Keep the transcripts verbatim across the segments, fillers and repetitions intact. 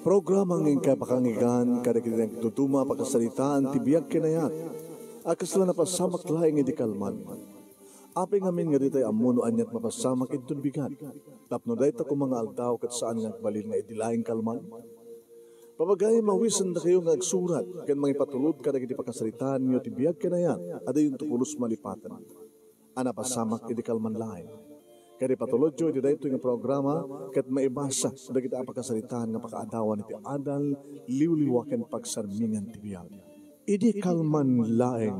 Programa nga inkay pakangigan kadagiti nagduduma a pakasaritaan ti biag ken ayat a kasla napasamak laeng idi kalman. Apay ngamin nga ditay ammo no aniat mapasamak inton bigat, tapno dayta koma nga aldaw ket saan nga agbalin nga idi laeng kalman? Papagayam, mawisendakayo nga agsurat ken mangipatulod kadagiti pakasaritaanyo ti biag ken ayat a diyonto pulos malipaten a napasamak idi kalman laeng. Ket ipatulodyo iti daytoy nga programa ket maibasa dagiti a pakasaritaan nga pakaadawan iti adal, liwliwa ken pagsarmingan ti biag. Idi kalman laeng.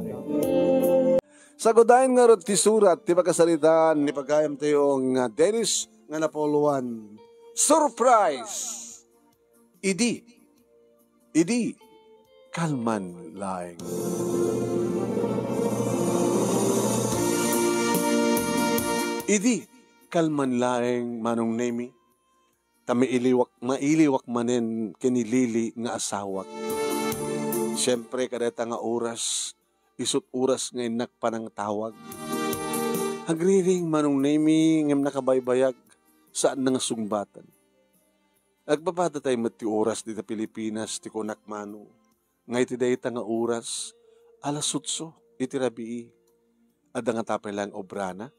Sagudayen ngarud ti surat ti pakasaritaan ni pagayamtayo nga Dennis nga napuluan. Surprise! Idi, idi kalman laeng. Idi kalman laeng, Manong Nemi, ta mailiwak, mailiwak manen ken ni Lily nga asawak. Siempre, kadayta nga oras, isu't oras nga innak panangtawag. Agriring, Manong Nemi, ngem nakabaybayag, saan na nga sungbaten. Agpapadatay met ti oras dita Pilipinas ti kunak, Manong, nga iti dayta nga oras, alas otso iti rabii. Adda ngata pay laeng obrana?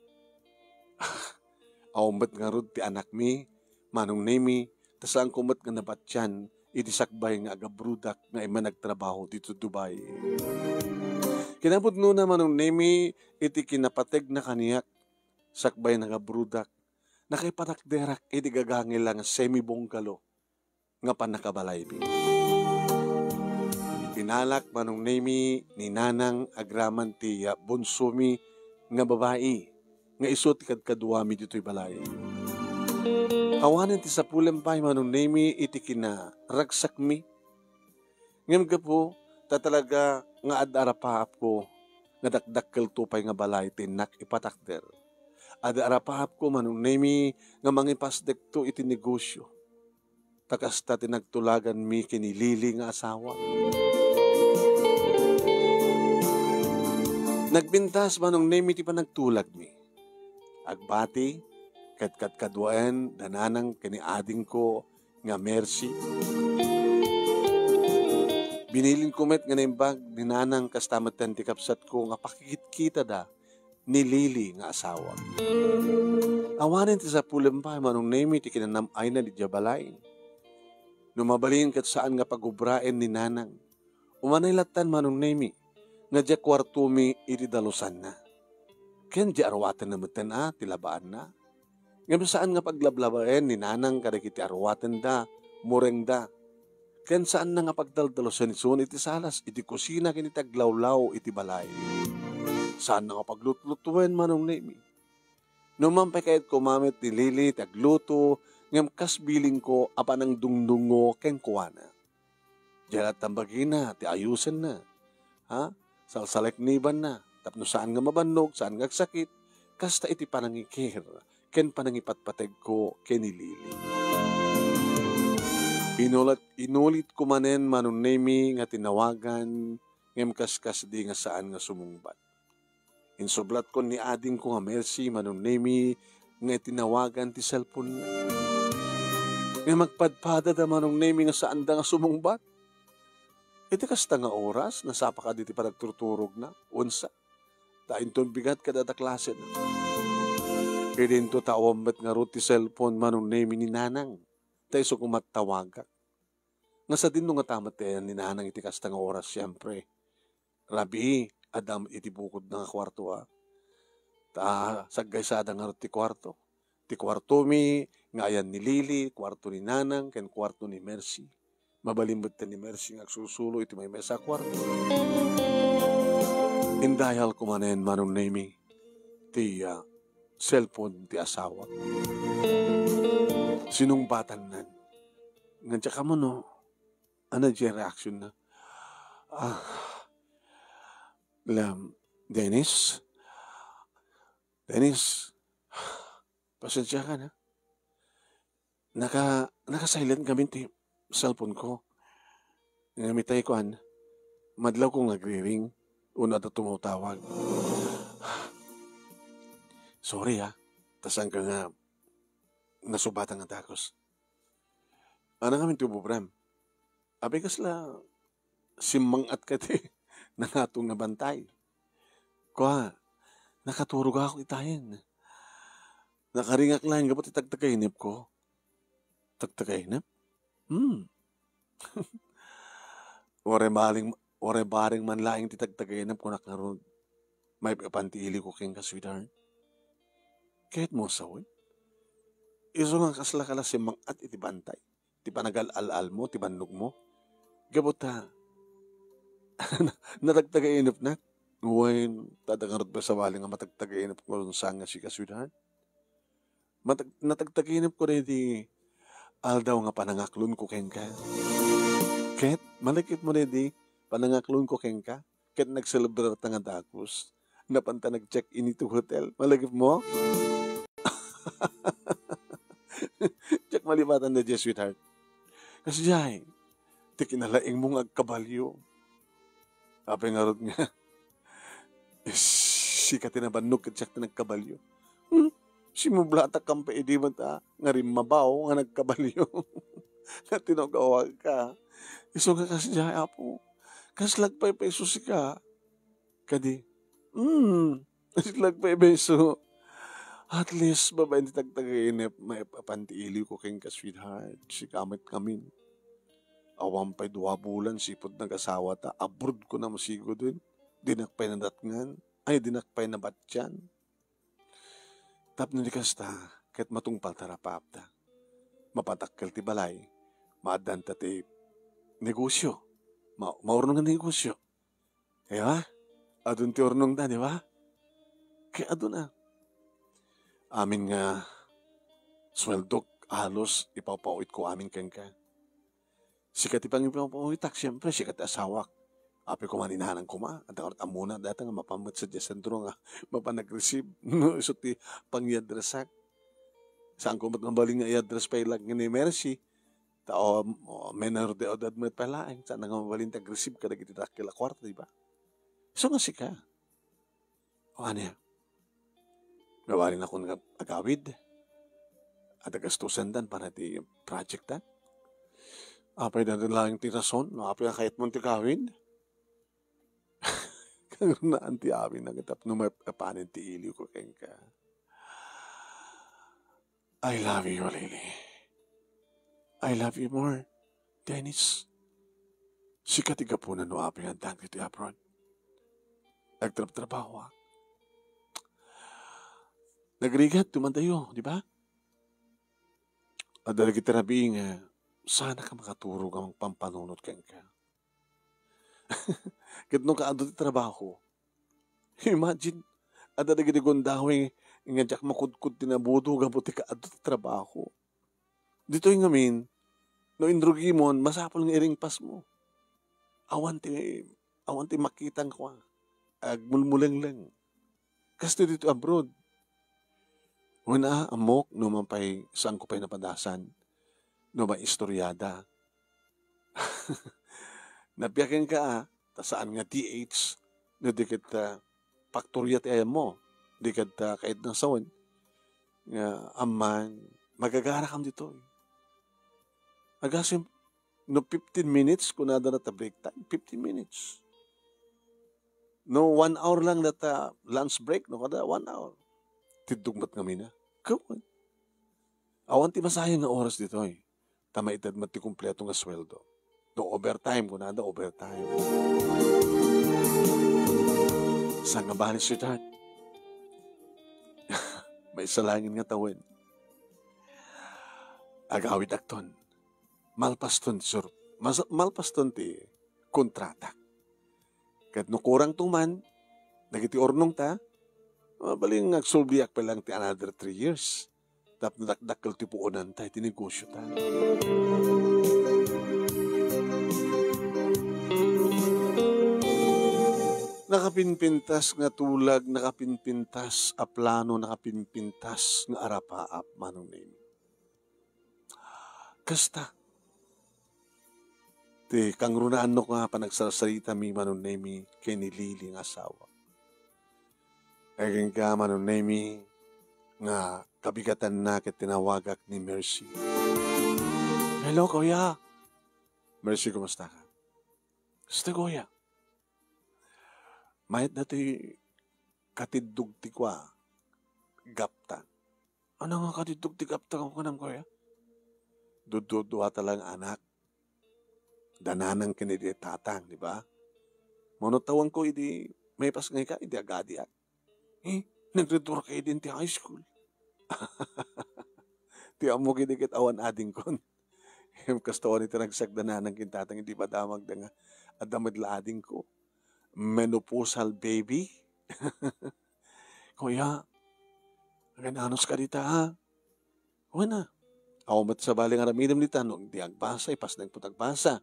Awan met ngarud ti anakmi, Manong Nemi, ta saanko met nga nabatian iti sakbay nga agabrodak nga imman nagtrabaho ditoy Dubai. Kinapudnona, Manong Nemi, iti kinapategna kaniak, sakbay nga agabrodak, nakaipatakderak iti gagangila nga semi-bungalow nga pannakabalaymi. Inalak, Manong Nemi, ni Nanang agraman ti, ah, bunsomi nga babai nga isu ti kadkaduami ditoy balay. Awanen ti sapulem pay, Manong Nemi, iti kinaragsakmi. Ngem gapu ta talaga nga adda arapaapko nga dakdakkelto pay nga balay ti innak ipatakder, adda arapaapko, Manong Nemi, nga mangipasdekto iti negosio. Ta kasta ti nagtulaganmi ken ni Lily nga asawa. Nagpintas, Manong Nemi, ti panagtulagmi. Agbati ket kadkaduaen da Nanang ken ni adingko nga Mercy. Binilinko met nga naimbag ni Nanang kasta metten ti kabsatko nga pakikitkitada ni Lily nga asawa. Awanen ti sapulem pay, Manong Nemi, ti kinanam-ayna idiay balay. No mabalin ket saan nga pagubraen ni Nanang. Umanay lattan, Manong Nemi, nga diay kuartomi iti dalusanna. Ken diay aruatenna metten a ti labaanna. Ngem saan nga paglablabaen ni Nanang kadagiti aruatenda, murengda. Ken saanna nga pagdaldalusen isun iti salas, iti kusina ken iti aglawlaw iti balay. Saanna nga paglutlutoen, Manong Nemi. Numan pay kayat ko mamet ni Lily ti agluto, ngem kas bilinko a panangdungdungngo kenkuana. Diay lattan bagina ti ayusenna. Ha? Salsaleknibanna. Tapno saan nga mabannog, saan nga agsakit, kasta iti panangikir ken panangipatpategko ken ni Lily. Inulit, inulitko manen, Manong Nemi, nga tinawagan, ngem kaskasdi nga saan nga sumungbat. Insublatkon ni adingko nga Mercy, Manong Nemi, nga itinawagan ti cellphone-na. Ngem agpadpadada, Manong Nemi, nga saanda nga sumungbat. Iti kasta nga oras, nasapa kadi ti panagturturogna, unsa? Ta inton bigat kadata klasena. Idinto ta awan met ngarud ti cellphone, Manong Nemi, ni Nanang. Ta isu koma ti tawagak. Nga sadino ngata met ti ayan ni Nanang iti kasta nga oras, siempre. Rabii, adda met iti bukodna nga kuarto, a. Ta saggaysada ngarud ti kuarto. Ti kuartomi nga ayan ni Lily, kuarto ni Nanang, ken kuarto ni Mercy. Mabalin met ni Mercy nga agsusulo iti maymaysa a kuarto. Indayalko manen, Manong Nemi, ti, ah, cellphone ti asawak. Sinungbatannan. Nga diak ammo no, ano diay reaction na? Ah, lam, Dennis? Dennis, pasensya ka na. Naka, naka-silent ngamin ti cellphone ko. Ngem itay kuan, madlawko nga agriring, uno adda tumatawag. Sorry, ah. Ta saanka nga nasubatan nga dakes. Ano ngamin ti ubobram? Apay kasla simmang-at ka ti nangato nga bantay? Kua, nakaturog ako itayen. Nakaringak laeng gapu ti tagtagainepko. Tagtagainep? Hmm. Uray baring, uray baring man laeng ti tagtagainep, kunak ngarud, maip-ipan ti iliwko kenka, sweetheart. Kayatmo sawen? Isu nga kasla ka la simmang-at iti bantay, ti panagal-al-almo, ti bannogmo. Gapu ta, natagtagainepnak. Wen, ta adda ngarud pay sabali nga matagtagainep nga saan nga sika, sweetheart. Matag-, natagtagainepko daydi aldaw nga panangaklonko kenka. Ket, malagipmo daydi panangaklonko kenka, ket nagselebrar ta nga dagus. Napanta nag-check-in iti hotel. Malagipmo? Diak malipatan daydiay, sweetheart. Kasdiay, ti kinalaingmo nga agkabalio. Apay ngarud nga, sika ti nabannog ket siak ti nagkabalio. Hmm? Simublatak kan pay idi met a nga rimmabaw nga nagkabalio. Nga tinugawagka. Isu nga kasdiay, Apo. Kaslak pay pay isu sika. Kadi, hmm, kaslak pay pay isu. At least, babaen ti tagtagainep, maip-apan ti iliwko kenka, sweetheart. Sika met ngamin. Awan pay dua bulan, sipud nagasawa ta, abroad ko na masigud, eh. Dinak pay nadatngan. Ay, dinak pay nabatian. Tapno di kasta, ket matungpal ta rapaapta. Mapadakkel ti balay, maaddanta ti negosyo. Ma-, maurnong nga negosyo. Di ba? Adun ti urnongda, di ba? Kay adun a. Amin nga sueldok, halos ipawpawitko amin kenka. Sika ti pangipapawitak, siempre, sika ti asawak. Apay koma ni nanang koma, adda ngarud ammona, dayta nga mapan met sadiay sentro nga mapan nag-receive. No, isu ti pangiadresak. Saan ko met nga mabalin nga i-address pay laeng ni Mercy. Ta, o, o, menor de edad met pay laeng. Saan nga mabalin ti ag-receive kadagiti dakkel a kuarta, di ba? Isu nga sika. O, ania? Mabalinakon nga agawid? Adda gastusandan para ti project, a? Apay dayta laeng ti rason no apay a kayatmon ti gawid? Kangrunaan ti amin a tapno maip-apanen ti iliwko kenka. I love you, Lily. I love you more, Dennis. Sika ti gapuna no apay nga addaak ditoy abroad. Nagtrabtrabahoak. Nagrigat, tumadayo, di ba? Adda dagiti rabii nga saanka makaturog a mangpampanunot kenka. Ket no kaadu ti trabaho, imagine, adda dagiti gundaway nga diak makudkod ti nabudo gapu ti kaadu ti trabaho. Ditoy ngamin, no inrugimon, masapul nga iringpasmo. Awan ti, awan ti makitang kua. Agmulmulengleng. Kastoy ditoy abroad. Wen a, ammok, no man pay, saanko pay napadasan. No maistoryada. Napia kenka, a, ta saan nga D H, no di ket, a, faktoria ti ayammo, di ket, a, kayatna sawen, nga amman, magagarakam ditoy. Agasem, no fifteen minutes, kunada na ta break time, fifteen minutes. No one hour lang data lunch break, no, kada one hour. Tiddog met ngamin a. Kawan. Awan ti masayang nga oras ditoy. Ta maited met ti kompleto nga sueldo. No overtime, kunada overtime. Saan nga bale, sweetheart? Maysa laengen nga tawen. Agawidakton. Malpaston, sur-, mas-, malpaston ti kontrata. Ket no kurangto man dagiti urnongta, mabalin nga agsulbiak pay laeng ti another three years. Tapno dakdakkel ti puonanta iti negosyota. Nakapinpintas nga tulag, nakapinpintas a plano, nakapinpintas nga arapaap, Manong Nemi. Kasta, ti kangrunaanno nga panagsarsaritami, Manong Nemi, ken ni Lily nga asawa. Ken ka, Manong Nemi, nga kabigatanna ket tinawagak ni Mercy. Hello, kuya. Mercy, kumusta ka? Kasta, kuya. Mayat datoy katiddog ti kua, gapta. Ano nga katiddog ti gapta, kukunam, kuya? Dududua ta lang anak. Da nanang ken idi tatang, di ba? Mano tawenko idi maipas nga ika, idi agadiak. Eh, nagredua ka idi ti high school. Ti ammok idi ket awan adingkon. Kasta awan iti ragsak da nanang ken tatang idi madamagda nga adda met la adingko. Menopausal baby. Kuya, agan-anos ka dita, ha? Wen a. Awan met sabali nga aramidem dita no di agbasa, ipasnek met agbasa.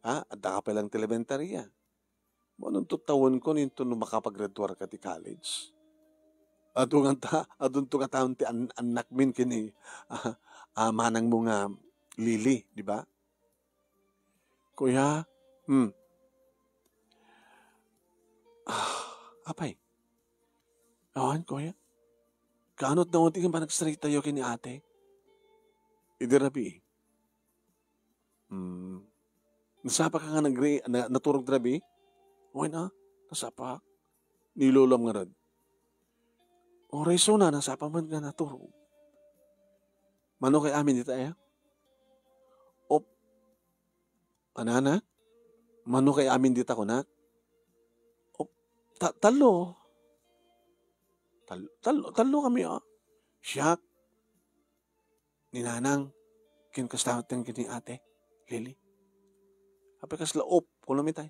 Ha? Adda ka pay lang ti elementaria. Manunto tawenko ninto no makapaggraduar ka ti college. Adu nga ta, adunto nga taon ti an-, annakmin ken ni, ah, ah, manangmo nga Lily, di ba? Kuya, hmm. Ah, apay. Awan, kuya. Kaano ti nawan ti panagsaritayo ken ni ate? Idi rabii. Hmm. Nasapa ka nga nagre-, na-, naturog ti rabii? Wen a, nasapa. Ni lolam ngarud. Uray isuna, nasapa met nga naturog. Mano kay amin dita, aya? Op, anana? Mano kay amin dita, kunak? Op, ta-, tallo. Tal-, tallo, tallo kami, ah. Siak, ni nanang, ken kasta met ken ni ate, Lily. Apay kasla op, kuno mi tay.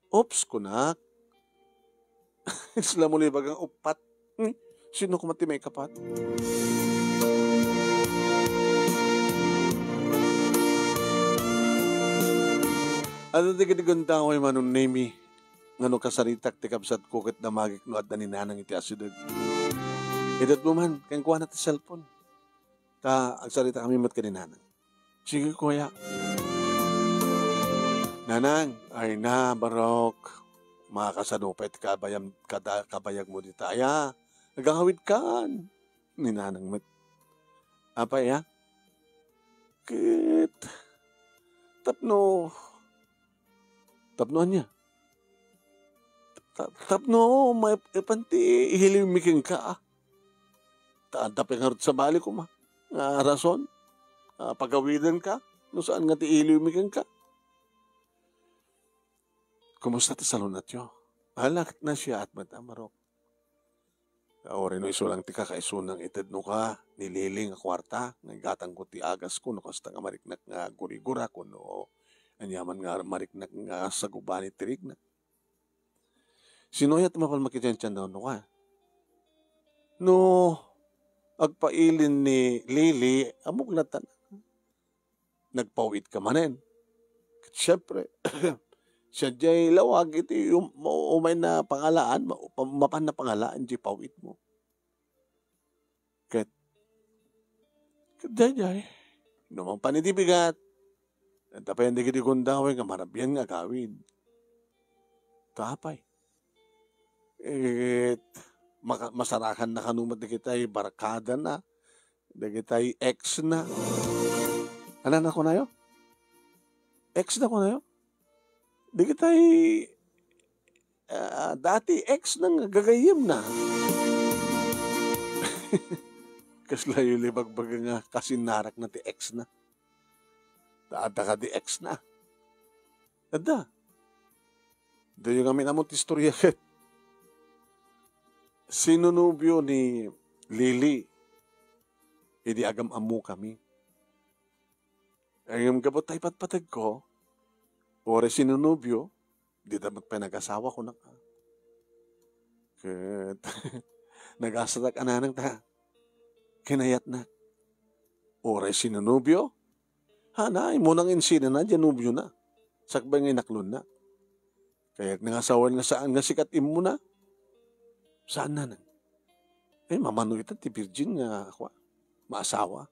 Ops, kunak. Isla mo libagang uppat. Hmm? Sino koma ti maikapat? Adda dagiti gundaway, Manong Nemy, nga no kasaritak ti kabsatko ket damagek no adda ni nanang iti asideg. Itedmo man kenkuana ti cellphone. Ta agsarita kami met ken ni nanang. Sige, kuya. Nanang, ay na, barok. Makasano pay ti kabayam-, kada-, kabayag mo dita, aya? Agawid kan. Ni nanang met. Apay, ya? Ket, tapno, tapno ania? Ta-, tapno maipan ti ihiliwmi kenka, a. Ta adda pay ngarud sabali koma nga rason a pagawidenka no saan nga ti ihiliwmi kenka. Kumusta ti salun-atyo? Ala, ket nasiaat met a, barok. Uray no isu lang ti kakaisuna nga itednoka ni Lily nga kuarta, nga igatangko ti agasko no kasta nga mariknak nga gurigura, kuno aniaman nga mariknak nga saguba ni tirigna. Sino aya ti mapan makitiantian no ka? No agpailin ni Lily, ammok latta. Nagpaw-it ka manen. Ket siempre, sadiay lawag iti um-, umay na pangalaan, ma-, pa-, mapan na pangalaan diay paw-itmo. Ket, ket daydiay, no mapan iti bigat, adda pay dagiti gundaway nga marabian nga agawid. Ta apay? Ket, maka-, masarakan na kano met dagiti barkada na, dagitay ex na. Anana kunayo? Ex na kunayo? Dagitay, ah, dati ex na nga gagayyem na. Kasla yo libagbaga nga kasinarak na ti ex na. Ta adda kadi ex na. Adda. Dayo ngamin ammo ti istorya ket sinunobio ni Lily idi agam-ammokami. Ngem gapu ta ipatpategko, uray sinunobio, dita met pay nagasawa, kunak. Ket nagasatak a nanang ta kinayatnak. Uray sinunobio, hanay, immunang insinana diay nobiona. Sakbay nga inaklonna. Kayatna nga asawaen nga saan nga sika ti immuna. Saan, nanang? Eh, mamano ita ti virgin nga, kua, maasawa?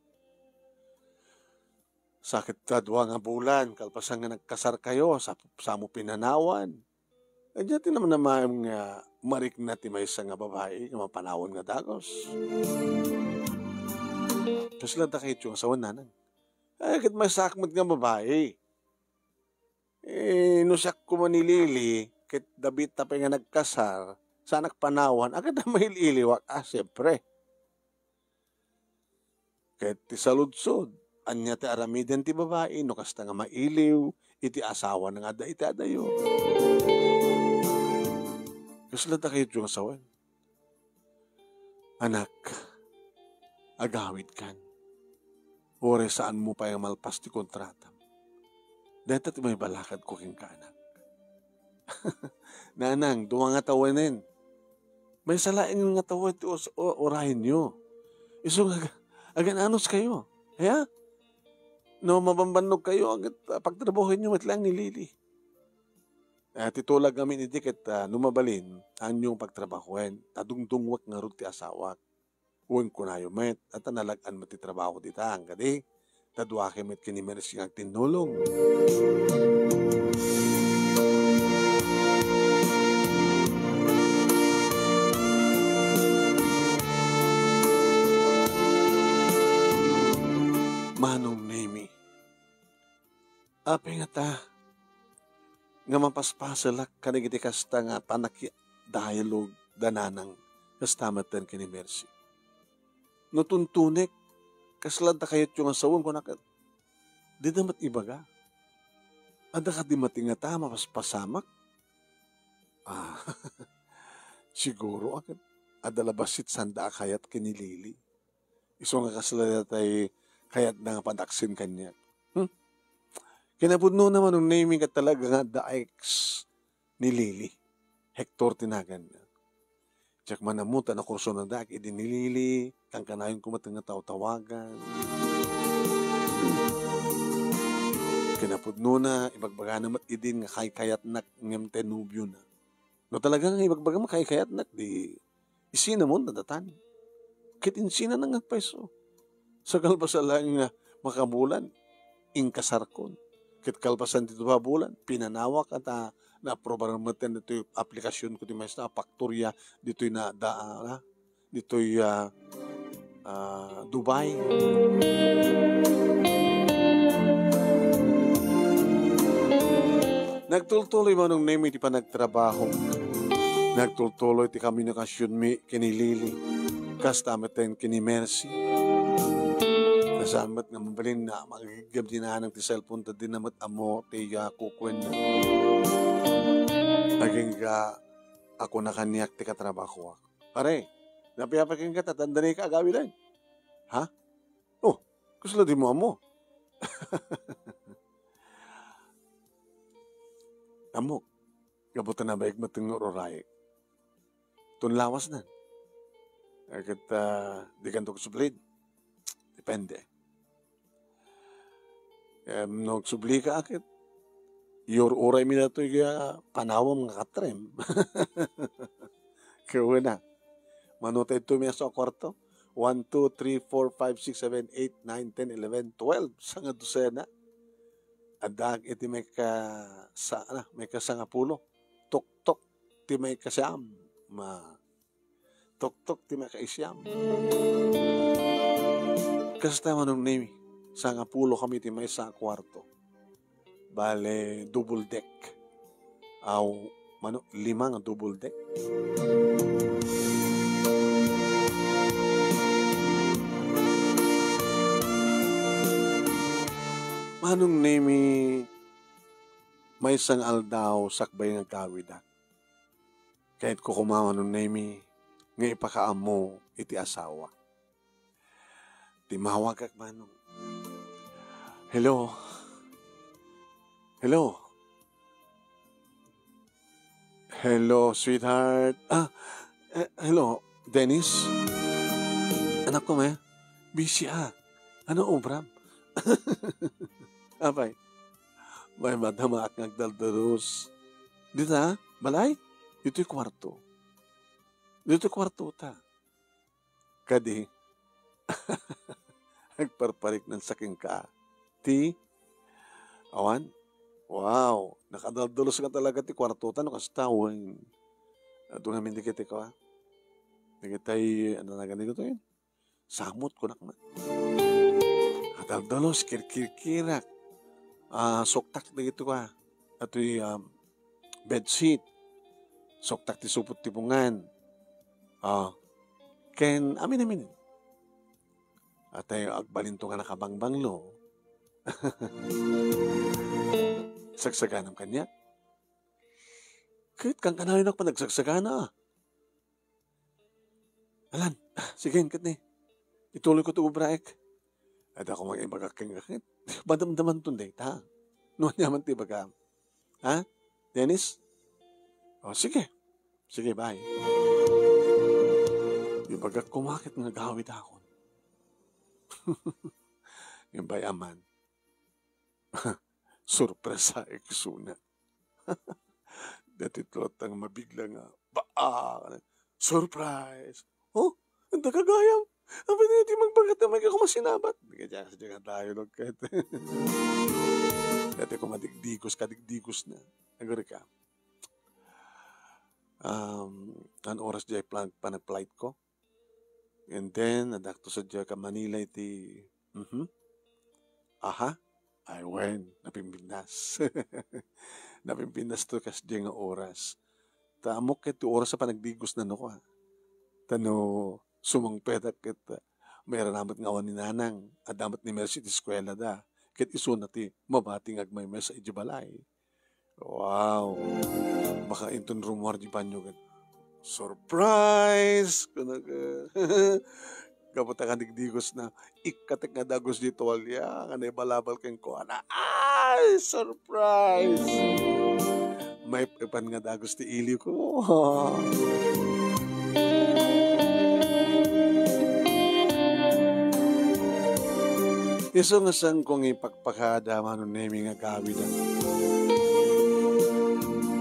Sa ket kadua nga bulan, kalpasan nga nagkasarkayo, sa, samo pinanawan. Ania ti namnamaem nga marikna ti maysa nga babai nga mapanawan nga dagus? Kasla dakayto nga asawan, nanang? Ay, ket maysaak met nga babai. Eh, no siak koma ni Lily, ket David ta pay nga nagkasar, saanak panawan, agada mail-iliwak, ah, siempre. Ket ti saludsod, ania ti aramiden ti babai no kasta nga mailiw iti asawana nga adda iti adayo? Kasla ta kayatyo nga sawen? Anak, agawidkan. Uray saanmo pay nga malpas ti kontratam. Dayta ti maibalakadko kenka, anak. Nanang, dua nga tawenen. Maysa laeng nga tawen ti us-, u-, urayenyo. Isu nga aga-, agan-anos kayo. Aya? No mabambannog kayo, agad, ah, pagtrabahuenyo met laeng ni Lily. Ah, ti tulag ngamin idi ket, ah, no mabalin, saanyo pagtrabahuen, ta dungdungwek ngarud ti asawak. Wen kunayo met, a ta nalag-an met ti trabaho dita, kadi? Ta duaken met ken ni Mercy nga agtinnulong. Manong Nemi, apay ngata nga mapaspaselak kadagiti kasta nga panaki-dialogue da nanang kasta metten ken ni Mercy? No tuntunek, kasla adda kayatyo nga sawen, kunak, dida met ibaga. Adda kadi met ngata mapaspasamak? Ah, siguro, a ket adda la bassit sanda a kayat ken ni Lily. Isu nga kasla daytay kayatna nga padaksen kaniak. Hmm? Kinapudnona, Manong Nemi, ket talaga nga adda ex ni Lily. Hector ti naganna. Diak man ammo ta nakursonadak idi ni Lily, kankanayon koma met nga tawtawagan. Kinapudnona, ibagbagana met idin nga kaykayatnak ngem tay nobiona. No talaga nga ibagbagam nga kaykayatnak, di isina mo nadatan. Ket insina nga agpayso. Sa kalpasan laeng nga makabulan, inkasarkon. Ket kalpasan ti dua bulan, pinanawak ta naaprobar metten ditoy aplikasyon ko ti maysa a faktoria ditoy na, da, ah, ditoy, ah, ah, Dubai. Nagtultuloy, Manong Nemi, ti panagtrabaho. Nagtultuloy ti komunikasyonmi ken ni Lily. Kasta metten ken ni Mercy. Saan met nga mabalin nga manggigem ti nanang ti cellphone, ta dina met ammo ti, ah, kukuenna. Agingga, ako na kaniak ti katrabahoak. Pare, napiapay kenka ta dandani ka agawiden. Ha? Oh, kasla di mo ammo? Ammok, gapu ta nabaik met nga ururayek. Ton lawas na. Ket, ah, di kanto sublid. Depende. Em, no agsubli ka, ket iyur-uray mi datoy nga panawam nga katrem. Ket wen a, mano ta ito mi aso a kuarto? One, two, three, four, five, six, seven, eight, nine, ten, eleven, twelve. Sanga dosena. Adda iti maika sa-, ala, maika sangapulo. Tuktok ti maika siam. Ma-, Tuktok ti maikaisiam. Kasta, Manong Nemi, sangapulo kami ti maysa a kuarto. Bale, double deck. Aw, mano, lima nga double deck. Manong Nemi, maysa nga aldaw sakbay nga aggawidak. Kayatko koma, Manong Nemi, nga ipakaammo iti asawa. Timawagak, Manong. Hello? Hello? Hello, sweetheart. Ah, eh, hello, Dennis? Anak ko, may busy, ah. Ano obram? Apay, may madamaak nga agdaldalos. Dita, balay? Ditoy kuarto. Ditoy kuarto ta. Kadi, agparpariknansa kenka. Ti, awan? Wow, nakadaldalos nga talaga ti kuarto ta no kasta, wen. Adu ngamin dagiti kua. Dagitay, ano na gani ito yun? Samot, kunak na. Adaldalos, kirkirkirak. Ah, suktak dagiti kua. atoy, um, bedsheet, suktak ti supot ti bungan. Ah, ken amin-amin. Atay, agbalinto nga nakabangbanglo. Sagsaganam kaniak? Ket kankanayonak panagsagsagana. Alan, ah, sige, ket ni. Ituloy ko ti obraek. Adda ko mang ibagak kenka ket. Madamdamanton dayta. No aniaman ti ibagam. Ha? Dennis? O, sige. Sige, bye. Ibagak koma ket nga agawidakon. Imbay aman. Sorpresaek isuna. Daytoy latta nga mabigla nga, baa! Surprise! Oh, anta gagayam? Apay, daytoy mangpangkatamayo koma sinabat. Kaya kasi nga tayo lang kahit. Daytoy koma digdigos, kadigdigos na. Agurika. Um, an oras di plan, panag-flight ko? And then, adakto sadiay ka Manila iti, mhm. Aha, I went. Napimpintas. Napimpintas to kasdiay nga oras. Ta ammok ket ti oras a panagdigos na no, ah. Ta no sumangpetak ket, ah, mairaramat nga awan ni Nanang, adda met ni Mercy ti eskuela da. Ket isuna ti mabati nga agmaymaysa idiay balay. Wow! Baka inton rummuar di banyo ket, "Surprise!" Kunana. Gapu ta kadigdigos na, ikkatek nga dagus di tuwalya nga naibalabal kenkuana. Ay, surprise! Maip-ipan nga dagus ti iliw ko. Isu nga saan ko nga ipakpakada, Manong Nemi, nga agawid.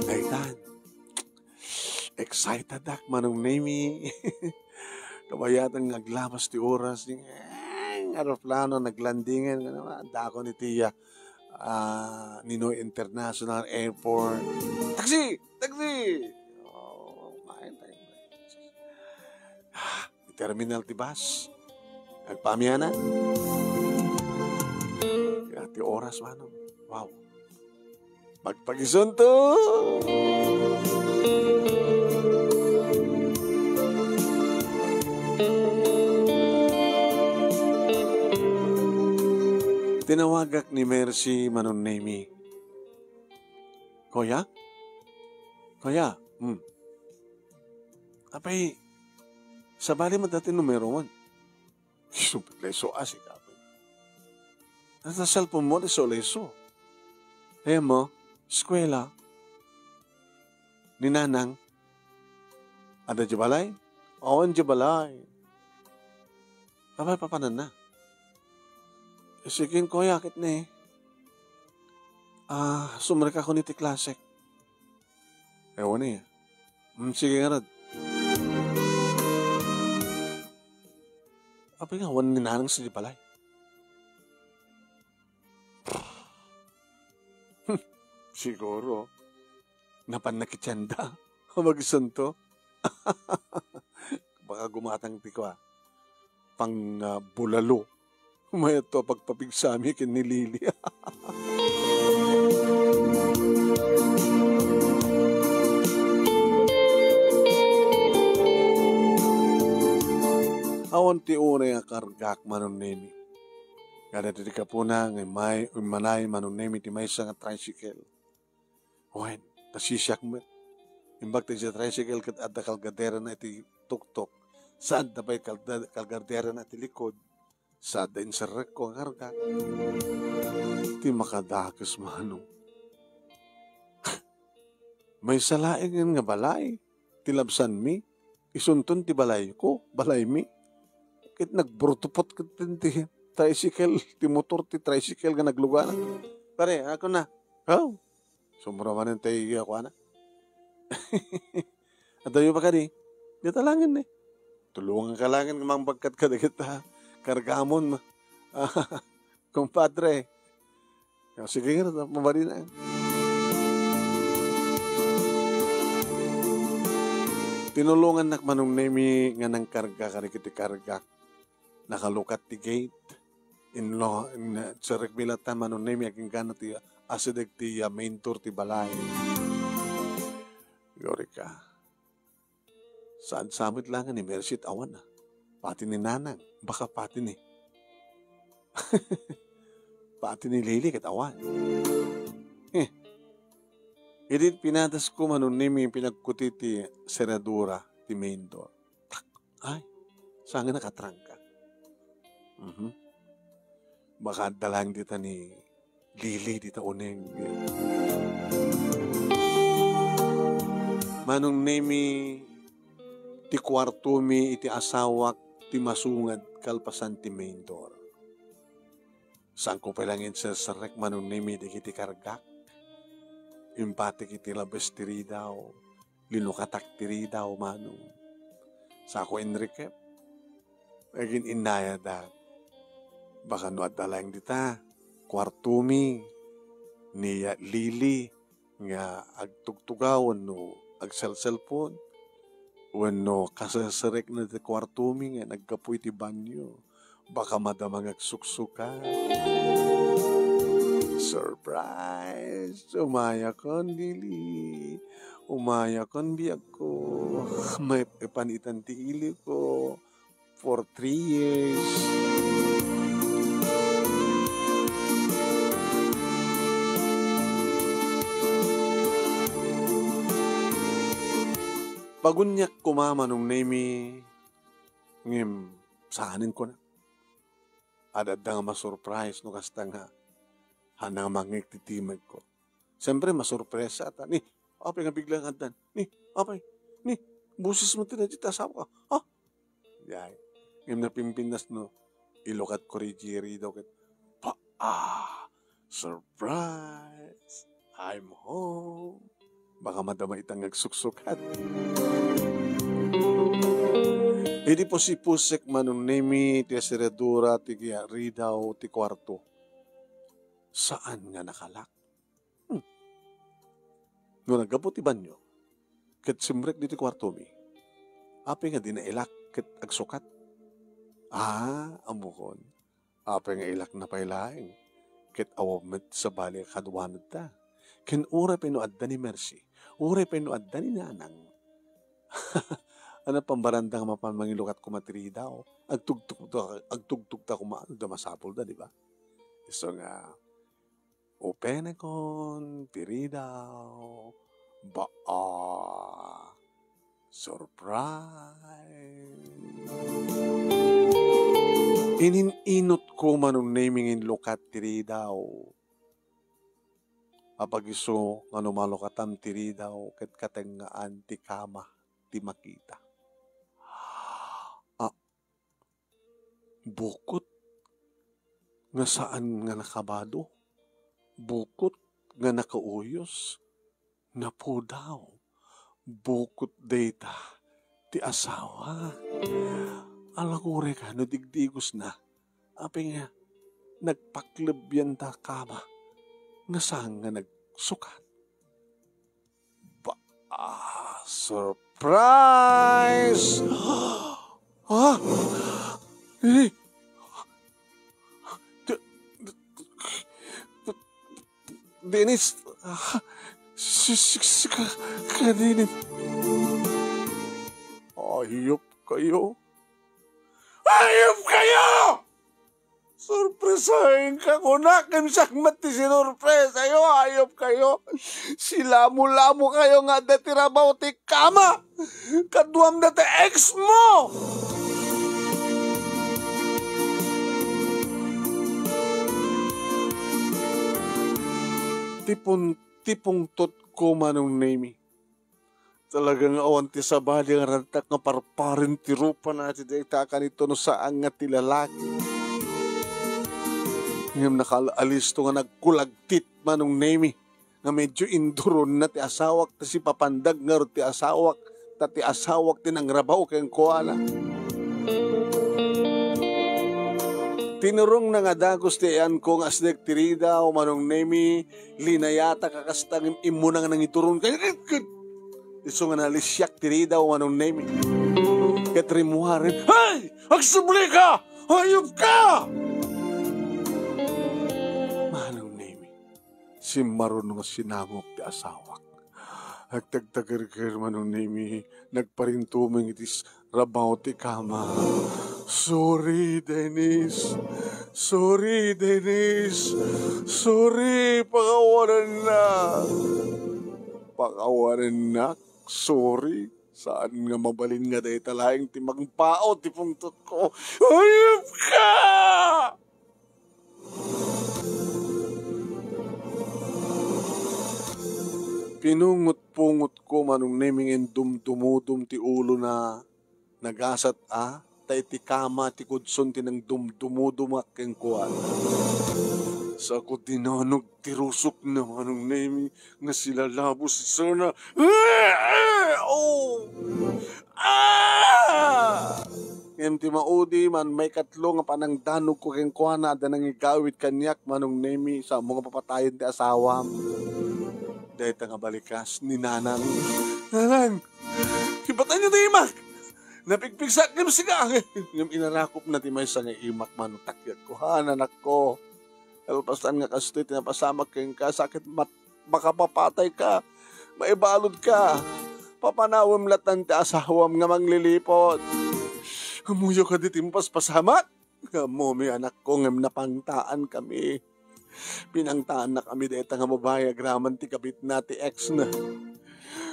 Daytan. Excited ak, Manong Nemi. Kabayatan nga aglamas ti oras, nga aeroplano naglandingan, nga naman, dakon iti, ah, ah, Ninoy International Airport. Taxi! Taxi! Oh, my, my, my. Ah, terminal ti bus. Agpaamianan. Kaya ti oras, Manong. Wow. Magpagisunto! Tinawagak ni Mercy, Manong Nemi. "Kuya? Kuya?" Hmm. Apay, sabali met dati numero mo. Sumpit la isu a, sika. Nata cellphone mo, isu la isu. Ayan mo, eskwela. Ni Nanang. Adda di balay? Awan di balay. Apay, papananna? Sige, kuya, ket ni. Ah, sumrekakon iti klasek. Ewan eh. Mm, sige ngarud. Apay nga, awan ni Nanang sa di balay. Siguro, napan na ket sanda. Magisunto. Baka gumatang ti kua. Pang, ah, bulalo. Mayat to a pagpapigsami ken ni Lily. Awan ti uray a kargaak, Manong Nemi. Kada ti kapuna nga may, immanay, Manong Nemi, ti maysa nga tricycle. Wen, nasisiak met. Imbag ti tricycle ket adda kalgaderana iti tuktok. Saan da pay kalda-, kalgaderana iti likod. Saan da inserrekko nga karga. Ti makadakes, Manong. Maysa laengen nga balay ti labsanmi. Isunton ti balayko, balaymi. Ket nagburtupot ket ti tricycle, ti motor ti tricycle nga nagluganak. Pare, ako na. Haw? Sumro manen tay kuana. Adayo pa kadi. Dita langen ni. Tulungan ka langen nga mangbagkat kadagita kargamon, ah, kumpadre. Ah, sige nga, mabalin na. Tinulongannak, Manong Nemi, nga nangkarga kadagiti kargak. Nakalukat ti gate. Inlo, in, sirek bilatan, Manong Nemi, aginggana ti Asideg ti, ah, main door ti balay. Yorika. Saan sa met laeng ni Mercy et awan, ah. Pati ni Nanang, baka pati ni, pati ni Lily ket awan. Eh, idi pinadasko, Manong Nemi, pinagkuti ti seradura ti main door. Tak! Ay, saan nga nakatrangka? Mhm. Baka adda laeng dita ni Lily dita uneg. Manong Nemi, ti kuartomi iti asawak ti masungad kalpasan ti main door. Saanko pay laeng inserserrek, Manong Nemi, dagiti kargak. Impatik iti labes ti ridaw, linukatak ti ridaw, Manong. Saanko inrikep. Agin-innayadak. Baka no adda laeng dita, kuartomi, ni Lily nga agtugtugaw wenno agselselpon, wenno kaserserekna ti kuartomi nga naggapu iti banio. Baka madama nga agsuksukat. Surprise! Umayakon, Lily. Umayakon, biagko. Maep-epan itan ti iliko for three years. Paguniak koma, Manong Nemi, ngem saanen kona. Ad-adda nga masurprise no kasta nga, haan nga mangngeg ti timekko. Siyempre, masurpresa ta. Ni, apay nga bigla nga addan? Ni, apay? Ni, boses mo ti nadit asawa ka. Ha? Yay. Ngem napimpintas no, ilukat ko ri Jerry daw ket, pa, ah, surprise! I'm home. Baka madama itang agsuksukat. Idi pusipusek, Manong Nemi, ti seradura ti ridaw ti kuarto. Saan nga nakalak? Hmm. No naggapu ti banyo, ket simrek ditoy kuartomi, apay nga dina ilak ket agsukat? Ah, ammokon. Apay nga ilakna pay laeng, ket awan met sabali a kaduanadta. Ken uray pay no adda ni Mercy, uray pay no adda ni Nanang. Ania pambaranda nga mapan mangilukat koma ti ridaw? Agtugtugta, agtugtugta koma, no adda masapulda, di ba? Isu nga, openekon ti ridaw, baa, surprise. Inin-inutko, Manong Nemi, nga inlukat ti ridaw. Apag isu nga no malukatam ti ridaw ket katengngaan ti kama ti makita. Ah, bukot nga saan nga nakabado, bukot nga nakauyos, napudaw, bukot dayta ti asawa. Ala, uray ka no digdigosna, apay nga nagpaklebbian ta kama nga saan nga nagsukat. Ba, ah, surprise! Ah! Eh! Di-, di-, Dennis, ah, si-, si-, sika, ka, Dennis. Ayop kayo. Ayop kayo! Surpresaen ka kunak, ngem siak met ti sinurpresayo, ayop kayo. Silamo-lamo kayo nga adda ti rabaw ti kama. Kaduam dayta ex mo. Tipon, tipong tot ko, Manong Nemi. Talaga nga awan ti sabali nga ragsak nga parparen ti rupana ti dayta a kanito no saan nga ti lalaki. Ngem nakal-alisto nga nagkulagtit, Manong Nemi, nga medyo induronna ti asawak, ta sipapandag ngarud ti asawak, ta ti asawak ti nangrabaw kenkuana. Tinurongna nga dagus ti ayanko nga asideg ti ridaw, Manong Nemi, linayatak a kasta ngem immuna nga nangiduron. Isu nga nalisiak ti ridaw, Manong Nemi. Ket rimmuaren, "Hey! Agsubli ka! Hayop ka!" Manong Nemi, simmaron nga sinangok ti asawak. Agtagtagerger, Manong Nemi, nagparintumeng iti s-, rabaw ti kama. "Sorry, Dennis. Sorry, Dennis. Sorry, pakawanennak. Pakawanennak. Sorry. Saan nga mabalin nga dayta laeng ti mangbaon ti pungtotko. Hayop ka!" Pinungot-pungotko, Manong Nemi, ngem dumdumudom ti ulona. Nagasat a, ta iti kama ti kudson ti nangdumdumudomak kenkuana. Sako dinanog ti rusokna, Manong Nemi, nga silalabos sana. Oh! Ah! Ngem ti maudi, man, maikatlo nga panangdanogko kenkuana, adda nangigawid kaniak, Manong Nemi, sa ammok nga papatayen ti asawam. Dayta nga balikas ni Nanang. "Nanang, kibatanyo ti imak! Napigpigsak ngem sika!" Ngem inarakopna ti maysa nga imak, Manong, takyagko. "Han, anakko. Kalpasan nga kastoy ti napasamak kenka, sakit mat-, makapapatayka. Maibaludka. Papanawem latta ti asawam nga mangliliput." "Ammoyo kadi ti mapaspasamak?" "Ammomi, anakko, ngem napangtaankami. Pinangtaanak kami dayta nga babai agraman ti kabitna, ti ex na."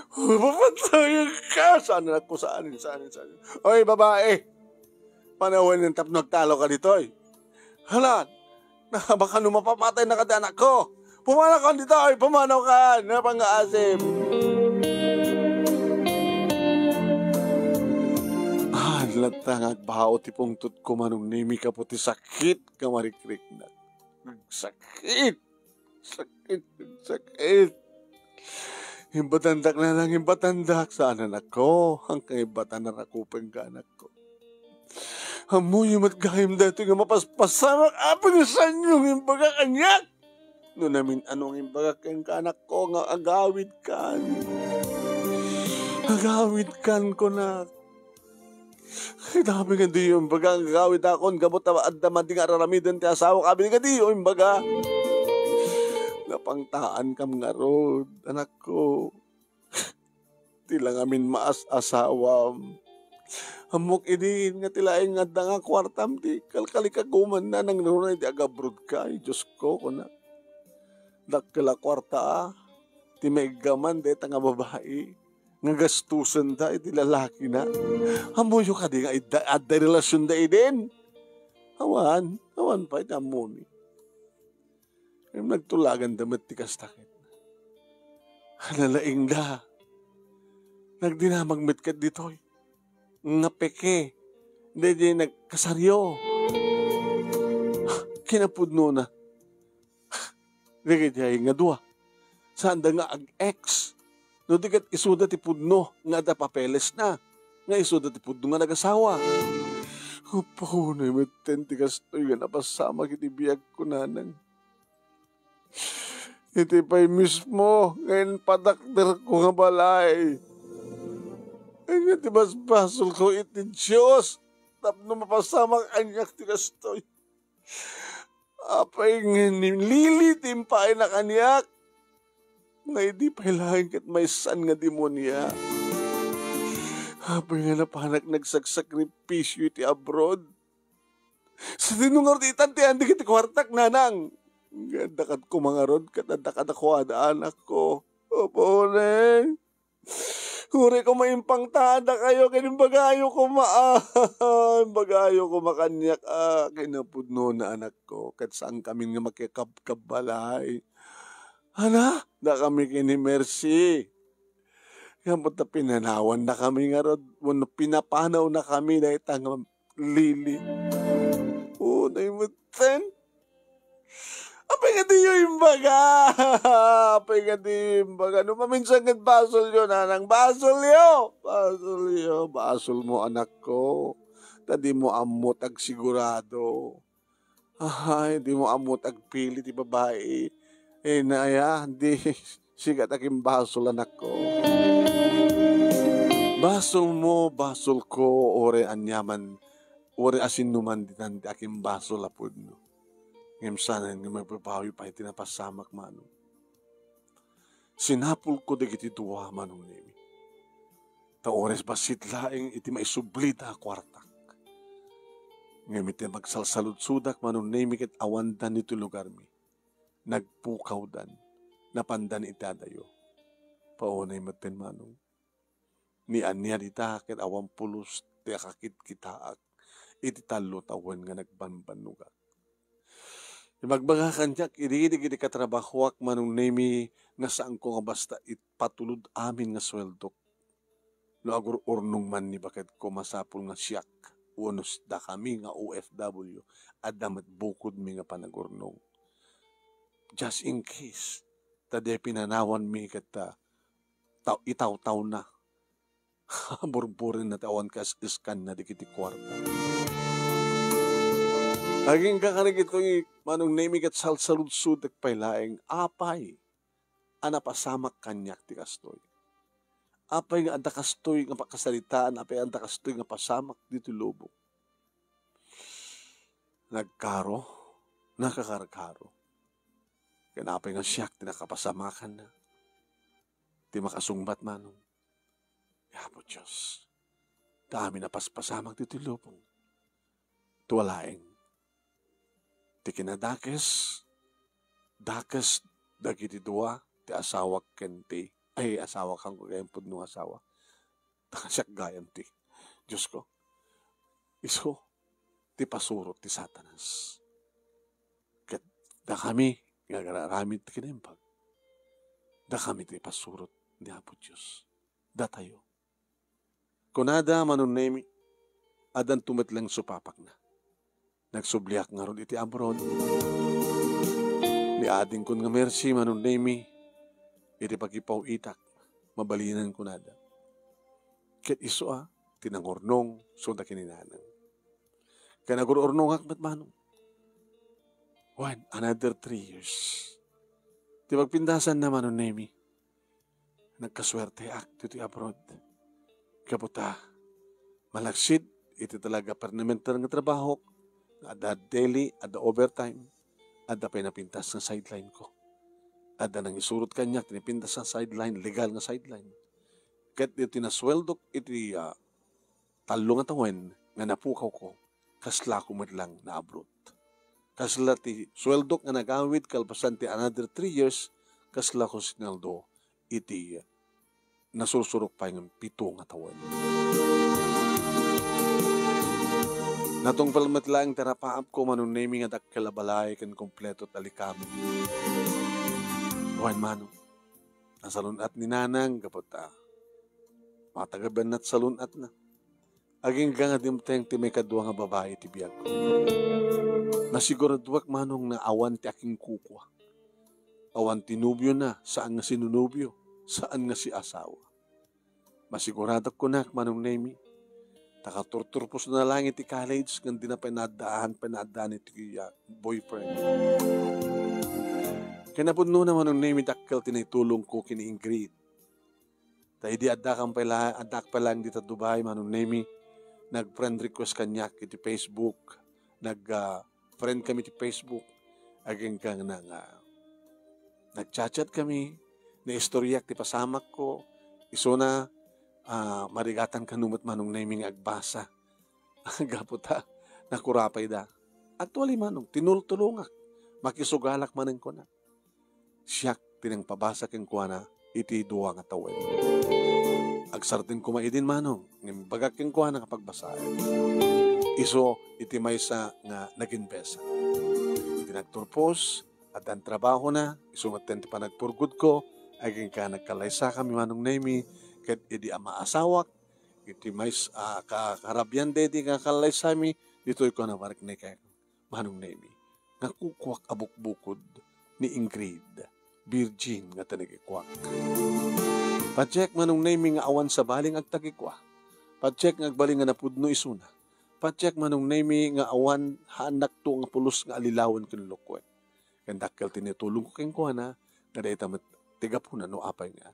"Papatayenka!" "Saan, anakko, saan, saan, saan. Oy, babai! Panawen tapno agtalawka ditoy. Hala, nakabaka no mapapatay na kadi anakko. Pumanaw ka ditoy, pumanaw ka, napangaasim." Ah, latta nga agbao ti pungtotko, Manong Nemi, gapu ti sakit nga marikriknak. Sakit! Sakit! Sakit! Imbatandak, Nanang, imbatandak. "Saan, anakko? Ang kaimbatan a rakupenka, anakko. Ammoyo met gayam daytoy nga mapaspasamak. Apay nga saanyo nga imbaga kaniak? No namin-ano nga imbagak kenka, anakko, nga agawidkan. Agawidkan, kunak. Ay, apay nga diyo imbaga nga agawidakon, gapu ta adda madi nga ar-aramiden ti asawak. Apay nga diyo imbaga?" "Napangtaankam ngarud, anakko. Ti la ngamin maas-asawam. Ammok idi nga ti laeng nga adda nga kuartam ti kalkalikagumanna, nangruna idi agabrodka." "Ay, Diosko," kuna, "dakkel a kuarta a ti maiggaman dayta nga babai nga gastosenda iti lalakina. Ammoyo kadi nga idda, adda relasionda idin?" "Awan, awan pay ti ammoni." Ngem nagtulaganda met ti kasta ket nalaingda. Nagdinamag met ket ditoy nga peke daydiay nagkasaryo. Kinapudnona, dagiti ay nga dua, saanda nga ag-ex. No di ket isuda ti pudno nga adda papelesna, nga isuda ti pudno nga nagasawa. Apo, unay metten ti kastoy nga napasamak iti biagko, Nanang. Iti pay mismo nga impadakderko nga balay, ania ti basbasolko iti Dios tapno mapasamak kaniak ti kastoy? Apay nga ni Lily ti impaayna kaniak? Nga idi pay laeng ket maysan nga demonia. Apay nga napanak nagsaksakripisyo iti abroad? Sadino ngarud itan ti andek iti kuartak, Nanang? Adda kad kumangarod ket adda kadakuada, anakko. Apo, unay. Uray koma impangtaandakayo ken imbagayo koma, ah, imbagayo koma kaniak, ah, kinapudnona, anakko, ket saankami nga makikabkabbalay. Ana, dakami ken ni Mercy. Ngem ta pinanawannakami ngarud, wenno pinapanawnakami dayta nga Lily. Unay metten. Apay nga diyo imbaga? Apay nga diyo imbaga? No maminsan ket basolyo, Nanang, basolyo! Basolyo, basolmo, anakko. Ta dimo ammo ti agsigurado. Ay, dimo ammo ti agpili ti babai. Eh, naya, di sika ti akimbasol, anakko. Basolmo, basolko, uray aniaman, uray asinnoman ditan ti akimbasol a pudno. Ngem saanen nga maipabawi pay ti napasamak, Manong. sinapulko dagiti dua, Manong Nemi. Ta uray bassit laeng iti maisublida a kuartak. Ngem iti nagsalsaludsodak, Manong Nemi, ket awandan ditoy lugarmi. Nagpukawdan. Napandan iti adayo. Paunay metten, Manong. Ni ania dita ket awan pulos ti akakitkitaak iti tallo tawen nga nagbambannogak. Ibagbaga kaniak idi dagiti katrabahoak, Manong Nemi, nga saanko nga basta ipatulod amin nga sueldok. No agur-urnong man ni bakedko, masapul nga siak wenno dakami nga O F W, adda met bukodmi nga panagurnong. Just in case, ta di pinanawanmi ket, ah, taw-, itawtawna. Burburenna ti awan kas-iskanna dagiti kuarta. Agingga kadagitoy, Manong Nemi, ket salsaludsodak pay laeng, apay a napasamak kaniak ti kastoy? Apay nga adda kastoy nga pakasaritaan? Apay adda kastoy nga pasamak ditoy lubong? Nagkaro, nakakarkaro. Ken apay nga siak ti nakapasamakanna? Ti makasungbat, Manong, ni Apo Dios. Ta amin a paspasamak ditoy lubong, tua laeng ti kinadakes, dakes dagiti dua, ti asawak ken ti, ay, asawak, haanko gayan pudno nga asawa. Ta siak gayan ti, Diosko, isu ti pasurot ti Satanas. Ket dakami nga agar-aramid ti kinaimbag, dakami ti pasurot ni Apo Dios. Datayo. Kunada, Manong Nemi, addanto met laeng supapakna. Nagsubliak ngarud iti abroad. Ni adingkon nga Mercy, Manong Nemi, iti pagipaw-itak, mabalinen kunada. Ket isu a, ti nangurnong, sunda ken ni nanang. Ken agur-urnongak met, Manong. Wen, another three years. Ti pagpindasanna, Manong Nemi, nagkasuerteak ditoy abroad. Gapu ta malaksid iti talaga permanente nga trabahok, nga adda daily, adda overtime, adda pay napintas nga sideline ko. Adda nangisurot kaniak ti napintas nga sideline, legal nga sideline. Ket iti nasueldok iti, ah, tallo nga tawen nga napukawko, kaslako met lang naabrot. Kasla ti sueldok nga nagawid kalpasan ti another three years, kaslako sineldo iti nasursurok pay nga pito nga tawen. Natungpal met laeng ti arapaapko, Manong Nemi, nga dakkel a balay ken kompleto ti alikamen. Wen, Manong, nasalun-at ni Nanang gapu ta matagabenna ti salun-atna. Agingga nga dimteng ti maikadua nga babai iti biagko. Nasiguraduak, Manong, nga awan ti akinkukua. Awan ti nobiona, saan nga sinunobio, saan nga siasawa. Masiguradak kunak, Manong Nemi, ta katurturpos na lang iti college, ngem dina pay naaddaan, pay naaddaan iti, ah, boyfriend. Ken napudnona, Manong Nemi, dakkel ti naitulongko ken ni Ingrid. Ta idi addakan pay la-, addaak pay laeng dita Dubai, Manong Nemi, nag-friend request kaniak iti Facebook, nag, ah, friend kami ti Facebook. Agingga nga, ah, nag-chat-chat kami, naistoriak ti pasamakko, isuna, ah, marigatan kano met, Manong Nemi, nga agbasa. Gapu ta, nakurapayda. Actually, Manong, tinultulongak, makisugalak manen kunak. Siak ti nangpabasa kenkuana iti dua nga tawen. Agsardeng koma idin, Manong, ngem imbagak kenkuana nga pagbasaen. Isu iti maysa nga naginbesa. Iti nagturpos, addan trabahona, isu metten ti panagpurgudko, agingga nagkallaysakami, Manong Nemi, ket idi a maasawak, iti mays-, ah, ka-, karabian daydi nga kallaysami, ditoy ko namarikneken. Manong Nemi, nga kukuak a bukbukod ni Ingrid, virgin nga tinagikuak. Patiek, Manong Nemi, nga awan sabali nga agtagikua. Patiek nga agbalin nga napudno isuna. Patiek, Manong Nemi, nga awan haannakto nga pulos nga allilawen ken lukuen. Ken dakkel ti naitulongko kenkuana, nga dayta met ti gapuna no apay nga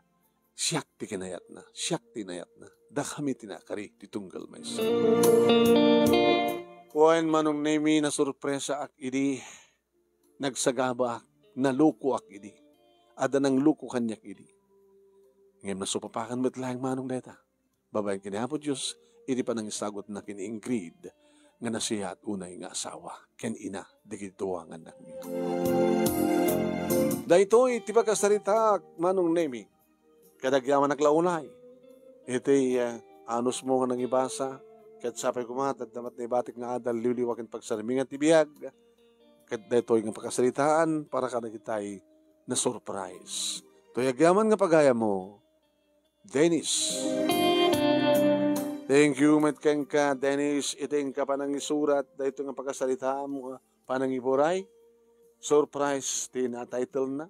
siak ti kinayatna, siak ti inayatna, dakami ti nakari ti tunggal maysa. Wen, Manong Nemi, nasurpresaak idi, nagsagabaak, nalukoak idi. Adda nangluko kaniak idi. Ngem nasupapakan met laeng manong dayta. Babaen ken ni Apo Dios, iti panangisagutna ken ni Ingrid, nga nasayaat unay nga asawa, ken ina, dagiti dua nga annakmi. Daytoy ti pakasaritaak, Manong Nemi. Kadagyaman ak la unay. Iti, ah, anusmo nga nangibasa, ket sapay koma, adda met naibatik nga adal, liwliwa ken pagsarmingan ti biag. Ket daytoy nga pakasaritaan, para kadagitay na surprise. Toy agyaman nga pagayammo, Dennis. Thank you met kenka, Dennis, iti inka panangisurat, daytoy nga pakasaritaam, panangiburay. Surprise ti na-title na.